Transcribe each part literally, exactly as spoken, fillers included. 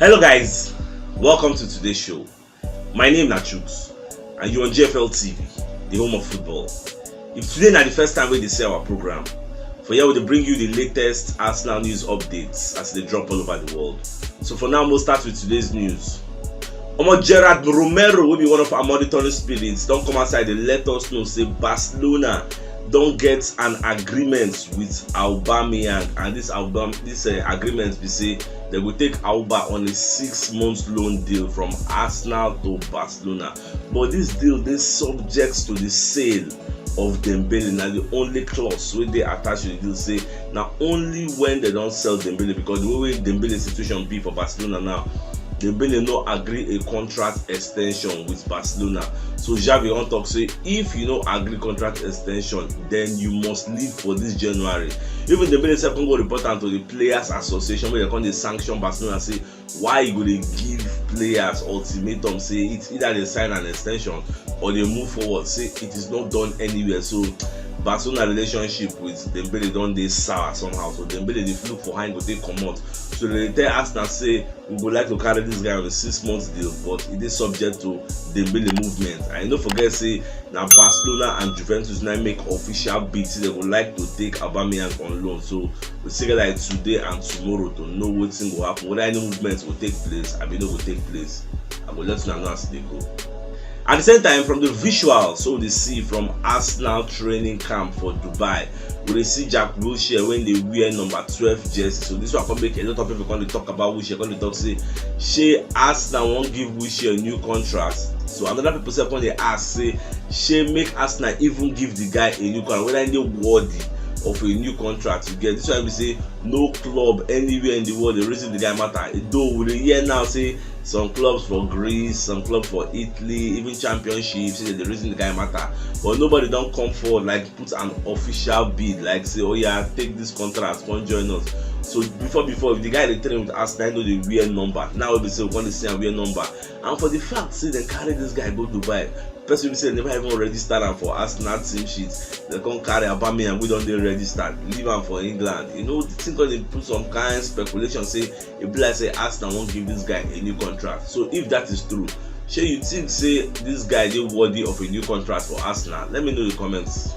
Hello guys, welcome to today's show. My name na Chuks and you on G F L T V, the home of football. If today na the first time wey dey see our program, for here we dey bring you the latest Arsenal news updates as e dey drop all over the world. So for now, we'll start with today's news. Omo, Gerard Romero, wey be one of our monitoring spirits, don come outside dey let us know say Barcelona don get an agreement with Aubameyang, and this Aubame this uh, agreement be say dem go take Auba on a six month loan deal from Arsenal to Barcelona, but this deal dey subject to the sale of Dembele. Na the only clause wey dey attached to the deal say na only when dem don sell Dembele, because the way wey Dembele situation be for Barcelona now, Dembele no agree a contract extension with Barcelona. So Xavi don talk say if you no agree contract extension, then you must leave for this January. Even Dembele sef come go report am to the Players Association, wey dem come dey sanction Barcelona say why you go dey give players ultimatum say it's either they sign an extension or they move forward, say it is not done anywhere. So Barcelona relationship with Dembele don dey sour somehow. So Dembele dey look for how he go take comot. So they tell Arsenal say we go like to carry this guy on a six months deal, but e dey subject to Dembele movement. And you no forget say na Barcelona and Juventus na make official bid say they go like to take Aubameyang on loan. So we still get like today and tomorrow to know wetin go happen, whether any movement go take place abi no go take place. I go let una know as e dey go. At the same time, from the visual so we dey see from Arsenal training camp for Dubai, we dey see Jack Wilshere wey dey wear number twelve jersey. So this one come make a lot of people come dey talk about Wilshere, come dey talk say shey Arsenal wan give Wilshere new contract. So another people sef come dey ask say shey make Arsenal even give the guy a new contract, whether he dey worthy of a new contract. You get this one be say no club anywhere in the world dey reason the guy matter, though we dey hear now say some clubs for Greece, some clubs for Italy, even Championship, say dem dey reason the guy matter, but nobody don come forward like put an official bid like say oya take this contract come join us. So before before if the guy dey train with Arsenal, he no dey wear number. Now wey be say we come dey see am wear number, and for the fact say dem carry this guy go Dubai, person wey be say dem never even register am for Arsenal team sheet, dem come carry Aubameyang wey don dey registered leave am for England. You know the thing come dey put some kind speculation say e be like say Arsenal wan give this guy a new contract. So if that is true, shey you think say this guy dey worthy of a new contract for Arsenal? Let me know in the comments.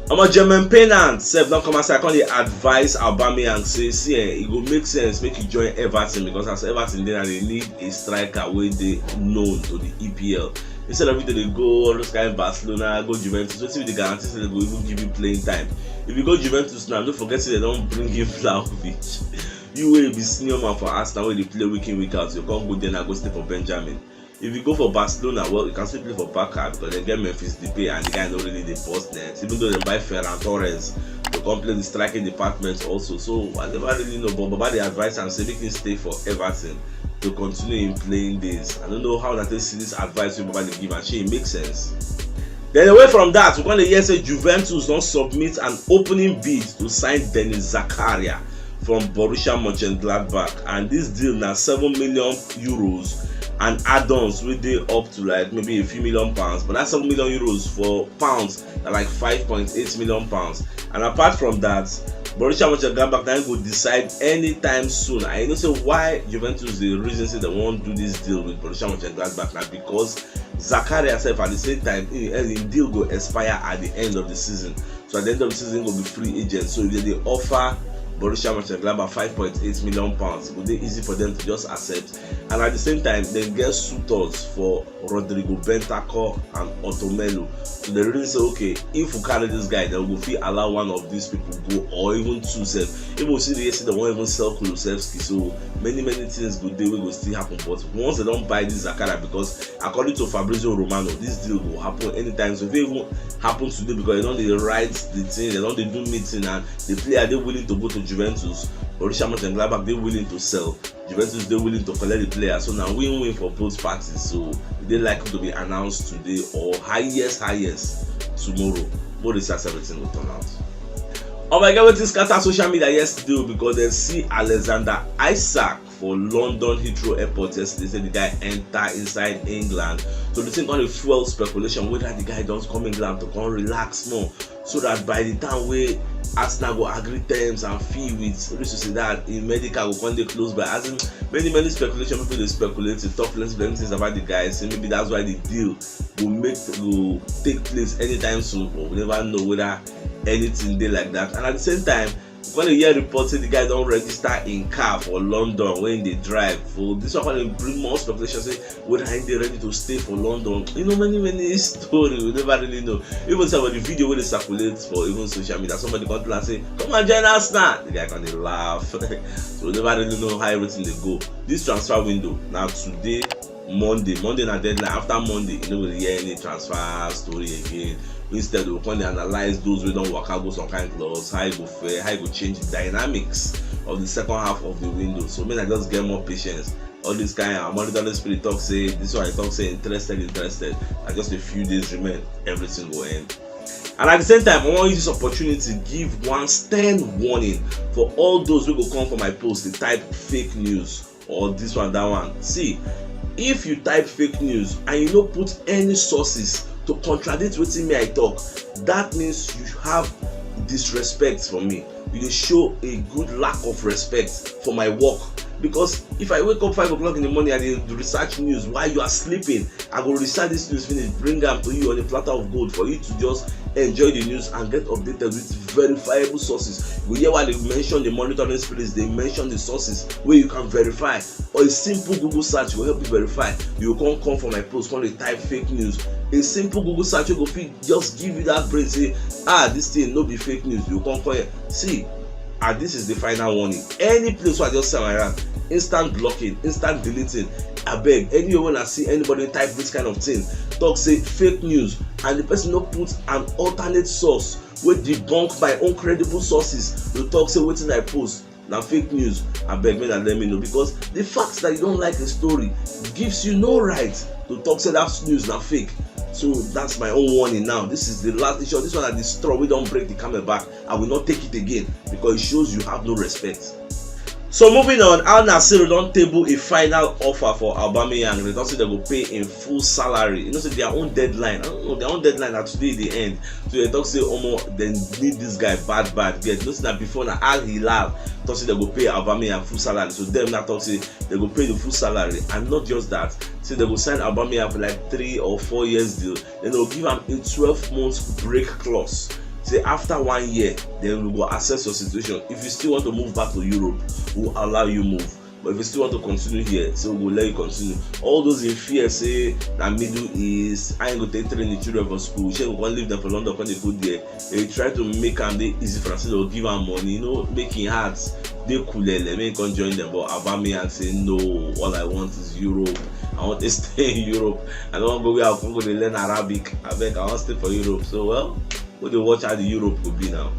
Omo, Germain Pennant sef don come outside come dey advise Aubameyang say see eh, e go make sense make you join Everton, because as Everton dey now, they need a striker wey dey known to the E P L. Instead of you to dey go all those kind of Barcelona, go Juventus, wetin be the guarantee say they go even give you playing time? If you go Juventus now, no forget say they don bring in Vlahovic. You wey be senior man for Arsenal wey dey play week in week out, you come go there now go stay for Benjamin. If you go for Barcelona, well, you can still play for Barca because they get Memphis Depay and the guy no really dey burst net. Even though they buy Ferran Torres to come play the striking department also. So I never really know, but Baba dey advise am say make him stay for Everton to continue him playing days. I don't know how una take see this advice wey Baba dey give am. Shey e make sense? Then away from that, we come dey hear say Juventus don submit an opening bid to sign Denis Zakaria from Borussia Mönchengladbach, and this deal na seven million euros and add-ons wey dey up to like maybe a few million pounds, but that seven million euros for pounds na like five point eight million pounds. And apart from that, Borussia Mönchengladbach na im go decide anytime soon. And you know say why Juventus dey reason say dem wan do this deal with Borussia Mönchengladbach na because Zakaria sef at the same time, im im deal go expire at the end of the season. So at the end of the season, im go be free agent. So if dem dey offer Borussia Mönchengladbach five point eight million pounds, e go dey easy for them to just accept. And at the same time, dem get suitors for Rodrigo Bentancur and Otto Melo. So they really say, okay, if we carry this guy, then we go fit allow one of these people go, or even two sef. Even we see the yesterday, they wan even sell Kulusevski. So many many things go dey wey go still happen. But once they don buy this Zakaria, because according to Fabrizio Romano, this deal go happen anytime. So if e even happen today, because they don dey write the thing, they don dey do meeting, and the player dey willing to go to Juventus, Borussia Mönchengladbach dey willing to sell. Juventus dey willing to collect the player, so na win-win for both parties. So e dey likely to be announced today or highest highest tomorrow. Make we see as everything go turn out. Oh my God, wetin scatter social media yesterday o, because dem see Alexander Isak for London Heathrow Airport yesterday, say the guy enter inside England. So the thing gonna fuel speculation whether the guy just come England to come relax more, so that by the time wey Arsenal go agree terms and fee with Real Sociedad, im medical go come dey close by. As in, many many speculation, people dey speculate, dey talk plenty plenty things about the guy, say maybe that's why the deal go make go take place anytime soon, but we never know whether anything dey like that. And at the same time, we come dey hear report say the guy don register im car for London wey im dey drive. For this one come dey bring more speculation say whether im dey ready to stay for London. You know, many many story we never really know. Even some of the video wey dey circulate for even social media, somebody come tell am say, "Come and join Arsenal." The guy come dey laugh. So we never really know how everything dey go. This transfer window na today, Monday. Monday na deadline. After Monday, you no go dey hear any transfer story again. Instead, we come dey analyze those wey don waka go some kind clubs, how e go fare, how e go change the dynamics of the second half of the window. So make I just get more patience. All this kind of monitoring spirit talk say, this one I talk say interested, interested. Na just a few days remain, everything go end. And at the same time, I wan use this opportunity give one stern warning for all those wey go come for my post dey type fake news or this one, that one. See, if you type fake news and you no put any sources to contradict wetin me I talk, that means you have disrespect for me. You dey show a good lack of respect for my work, because if I wake up five o'clock in the morning and dey research news while you are sleeping, I go research this news finish, bring am to you on a platter of gold for you to just enjoy the news and get updated with verifiable sources. You go hear why they mention the monitoring spirits, they mention the sources where you can verify. Or a simple Google search will help you verify. You come come for my post, come dey type fake news. A simple Google search wey go fit just give you that brain say, "Ah, this thing no be fake news." You come come here. See, and this is the final warning. Any place where I just say my rant, instant blocking, instant deleting. Abeg, anywhere when I see anybody type this kind of thing, talk say fake news, and the person no put an alternate source wey debunk my own credible sources to talk say wetin I post na fake news, abeg, make una let me know, because the fact that you don't like a story gives you no right to talk say that news na fake. So that's my own warning now. This is the last issue. This one na the straw wey don break the camel back. I will not take it again, because it shows you have no respect. So moving on, Al Nassr don table a final offer for Aubameyang. They don say they go pay im full salary. You know say their own deadline, I don't know, their own deadline na today dey end. So they talk say, "Omo, they need this guy bad bad." Get, you know say na before na Al Hilal talk say they go pay Aubameyang full salary. So them now talk say they go pay the full salary, and not just that, say they go sign Aubameyang for like three or four years deal. Then they go give am a twelve months break clause. Say after one year, then we go assess your situation. If you still want to move back to Europe, we'll allow you move. But if you still want to continue here, so we go let you continue. All those in fear say na Middle East, I ain't go take train the children for school, shey we go leave them for London, come dey go there. They try to make am dey easy for am, say they'll give am money, you know, make him heart dey kulele, make him come join them. But Aubameyang say, "No, all I want is Europe. I want to stay in Europe. I don't want to go where I can go dey learn Arabic. Abeg, I want to stay for Europe." So, well, we dey watch how the Europe go be now.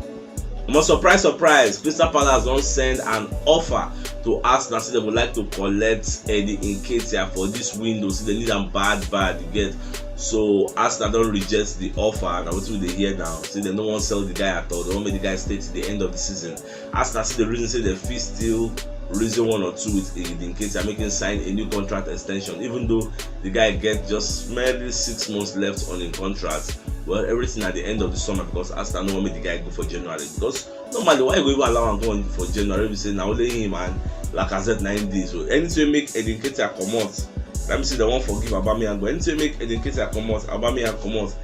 Omo, surprise, surprise, Crystal Palace don send an offer to Arsenal, say they would like to collect Eddie Nketiah for this window. Say they need am bad bad, you get. So Arsenal don reject the offer. Na wetin we dey hear now, say they no wan sell the guy at all, they wan make the guy stay till the end of the season. Arsenal say the reason say they fit still reason one or two with Eddie Nketiah, make him sign a new contract extension, even though the guy get just merely six months left on him contract. Well, everything at the end of the summer, because Arsenal no wan make the guy go for January, because normally, why you go even allow am go on for January? We say na only him and Lacazette nine days. So anything wey make Eddie Nketiah comot, let me say they wan forgive Aubameyang. But anything wey make Eddie Nketiah comot, Aubameyang comot,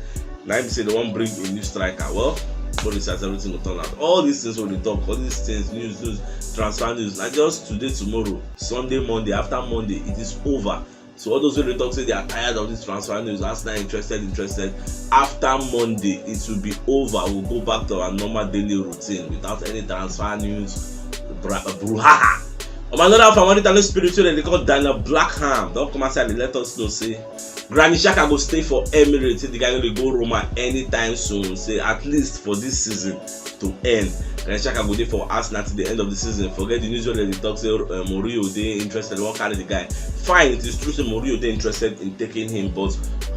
na him say they wan bring a new striker. Well, go research, everything go turn out. All these things wey we dey talk, all these things, news, news, transfer news, na just today, tomorrow, Sunday, Monday, after Monday, it is over. So all those wey dey talk say they are tired of this transfer news, Arsenal interested, interested. After Monday, it will be over. We'll go back to our normal daily routine without any transfer news. Bra- brouhaha. On another, for one Italian spiritual, they call Daniel Blackham, don come outside and let us know say Granit Xhaka go stay for Emirates. Say the guy no dey go Roma anytime soon. Say at least for this season to end. Granit Xhaka go dey for Arsenal till the end of the season. Forget the news wey dem dey talk say, uh, Mourinho dey interested, wan carry the guy. Fine, it is true say Mourinho dey interested in taking him, but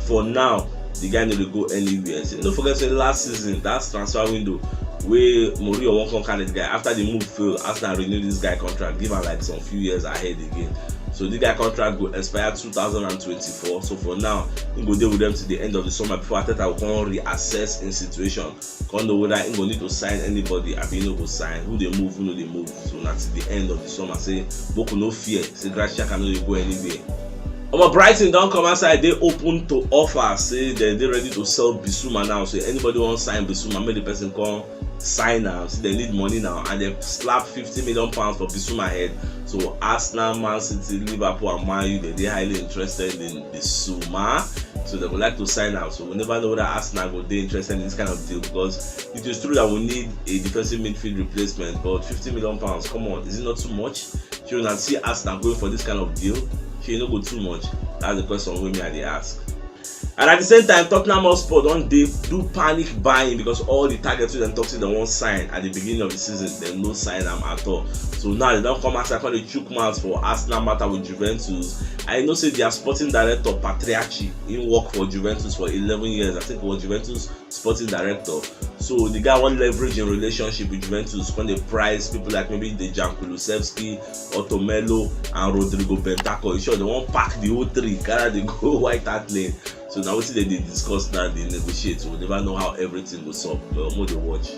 for now, the guy no dey go anywhere. Say, no forget say last season, that transfer window, wey Mourinho wan come carry the guy. After the move fail, Arsenal renew this guy contract, give am like some few years ahead again. So this guy contract go expire two thousand and twenty-four. So for now, he go dey with them till the end of the summer before Arteta go come reassess him situation, come know whether he go need to sign anybody abi he no go sign, who dey move, who no dey move. So na till the end of the summer, say Boko no fear, say Granit Xhaka no dey go anywhere. Omo, Brighton don come outside, dey open to offer, say dem dey ready to sell Bissouma now. So anybody wan sign Bissouma, make the person come sign am. Say dem need money now, and dem slap fifty million pounds for Bissouma head. So Arsenal, Man City, Liverpool and Man U, dem dey highly interested in Bissouma. So dem go like to sign am. So we never know whether Arsenal go dey interested in this kind of deal, because it is true that we need a defensive midfield replacement, but fifty million pounds, come on, is it not too much? Shey una see Arsenal going for this kind of deal? Shey e no go too much? That's the question wey me I dey ask. And at the same time, Tottenham Hotspur don dey do panic buying, because all the targets wey dem talk say dem wan sign at the beginning of the season, dem no sign am at all. So now dem don come outside, come dey chook mouth for Arsenal matter with Juventus. I know say their sporting director Patriacci, he work for Juventus for eleven years. I think he was Juventus sporting director. So the guy wan leverage him relationship with Juventus, come dey price people like maybe Dejan Kulusevski, Otto Melo and Rodrigo Bentancur. You sure dem wan pack the whole three, carry dey go White Hart Lane? So na wetin dem dey discuss now, dey negotiate. So we never know how everything go sup, but we dey watch.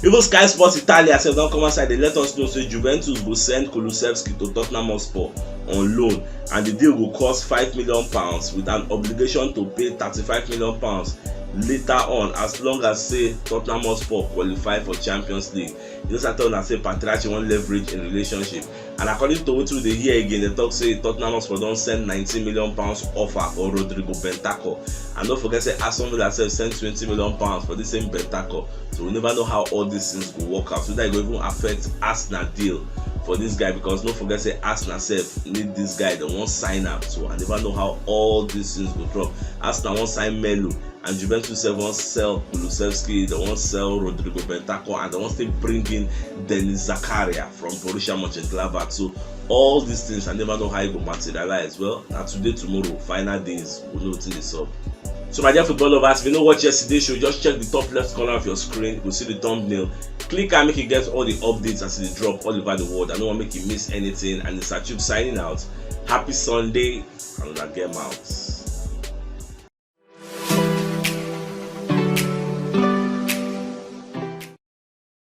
Even Sky Sports Italia sef don come outside, dey let us know say Juventus go send Kulusevski to Tottenham Hotspur on loan, and the deal go cost five million pounds with an obligation to pay thirty-five million pounds later on, as long as say Tottenham Hotspur qualify for Champions League. Just I tell una say Patriacci wan leverage him relationship. And according to wetin we dey hear again, dem talk say Tottenham Hotspur don send nineteen million pounds offer for Rodrigo Bentancur. And no forget say Aston Villa sef send twenty million pounds for the same Bentancur. So we never know how all these things go work out. So that e go even affect Arsenal deal for this guy, because no forget say Arsenal sef need this guy, dem wan sign am. So I never know how all these things go drop. Arsenal wan sign Melo, and Juventus sef wan sell Kulusevski, dem wan sell Rodrigo Bentancur, and dem wan still bring in Denis Zakaria from Borussia Mönchengladbach. So all these things, I never know how e go materialize. Well, na today, tomorrow, final days, we know wetin dey sup. So my dear football lovers, if you no watch yesterday show, just check the top left corner of your screen. You go see the thumbnail. Click am make you get all the updates as e dey drop all over the world. I no wan make you miss anything. And it's Achub signing out. Happy Sunday, and una get mouth.